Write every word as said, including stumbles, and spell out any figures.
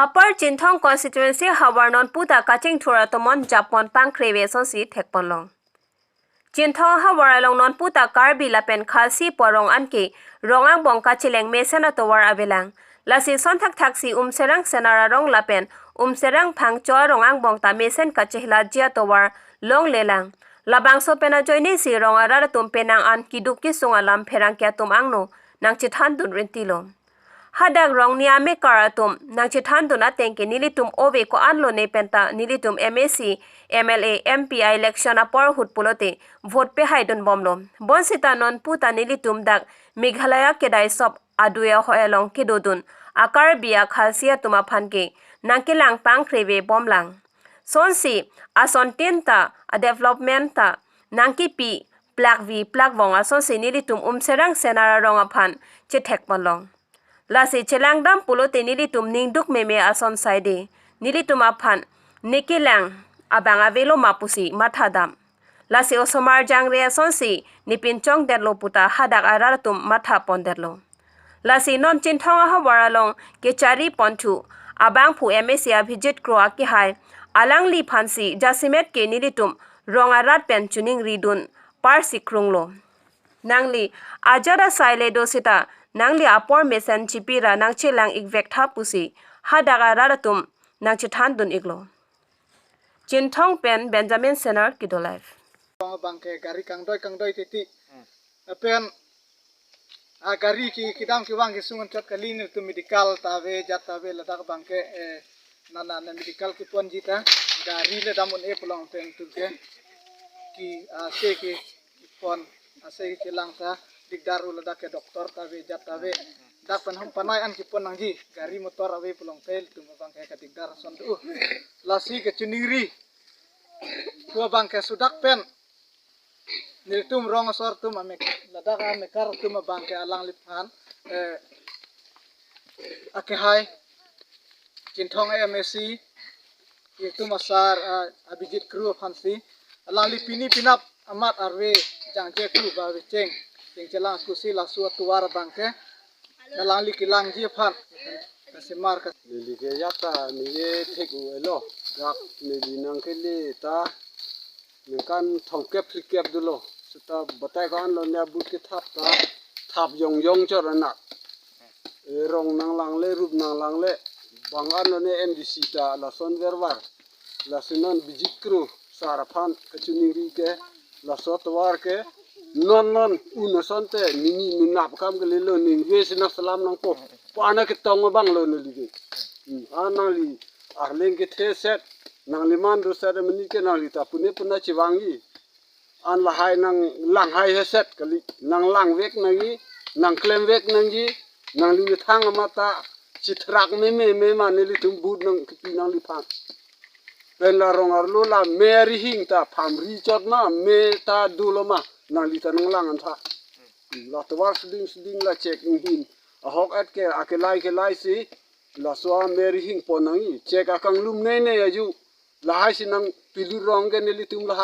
Upper Chinthong constituency havar nonpu ta kachingthur atomon japon pangkre ave asonsi thekponlong. Chinthong havar along nonpu ta Karbi lapen Khalsi porong anke rong angbong kacheleng mesen atovar avelang. Lasi son thakthaksi Umserang Senar arong lapen Umserang Phangcho arong angbong ta mesen kachehla ji atovar longlelang. Labangso pen ajoinesi rong arat atum penang an keduk kesung alam pherangke atum angno nangchethandun rintilo. Hadak rong ni amekar atum nangchethandun ateng ke nelitum ove ko-an lone penta nelitum M A C, M L A, M P a-election apor ahut pulote vote pehaidunbomlo. Bonsita nonpu ta nelitum dak Meghalaya kedai sop adui ahoi along kedodun a-Karbi a-Khalsi atum aphan ke nangkelang pangkre avebomlang. Sonsi asontin ta a-development ta nangkepi plakvi plakvong asonsi nelitum Umserang Senar arong aphan chethekponlong. Lasi chelangdam pulote nelitum ningduk meme ason saide. Nelitum aphan nekelang abang avelo ma pusi mathadam. Lasi osomar jangre asonsi nepinchongdetlo puta hadak arat atum mathapondetlo. Lasi non Chinthong ahavar along kechari ponthu abangphu M A C Abhijit Kro akehai alangliphansi jasemet ke nelitum rong arat pen choningridun parsi krunglo. Nangli ajat asai le do sita nangli apor mesen chipira nangchelang ikvektha pusi hadak arat atum nangchethandun iklo. Chinthong pen Benjamin Senar, Kido Live. Abangke gari kangdoi kangdoi titi. Lapen a gari ke kedam kevang kesung anchot kali, nelitum medical ta ave, jat ta ave, ladak abangke, eh, nana na medical keponji ta gari le dam un-e pulote nelitum ke ke, ah, se ke kepon, ah, se kelang ta dikdar pu, ladak ke doctor ta ave, jat ta ave. Dak pen hom panai an kepon nangji, gari motor ave pulote nelitum abangke kadikdar ason do. Lasi kachiningri pu abangke sudak pen nelitum rong asor atum amek, ladak amekar atum abangke alangliphan, eh, akehai Chinthong M A C, itum asar, ah, Abhijit Kro aphansi alangli pini penap amat arve jangje kru ba vecheng chengchelang akusi laso atovar abangke nalangli kelangji aphan kasemar ka. Neli ke ya ta neli thek u elo, dak neli nangkele ta ningkan thomkep phlikep dolo. Seta batai ko-an lone abut kethap ta thap yong yong chot anak. E, rong nanglangle, rup nanglangle. Bang an lone M D C ta lason vervar. Lasi non Abhijit Kro sar aphan kachiningri ke laso atovar ke non non un asonte nini nunap kam kelelo, ningve si nangselam nangpo. Pana ketong abang lo neli ke. Hmm, a nangli arleng kethe set, nangli man do set ameni ke nangli ta pune puna chevangji. An lahai nanglang hai heset kali, nanglangvek nangji, nangklemvek nangji, nangli methang amat ta chithrak meme mema nelitum vote nangkepi nangliphan. Pen la rong arlo la me arihing ta phamri chot ma, me ta dolo ma, nangli ta nanglang antha. La tovar suding suding la chek inghin ahok et ke akelai kelai si laso a me arihing pon nangji, chek akanglum nei nei aju. Lahai si nangpilut rong ke nelitum lahai.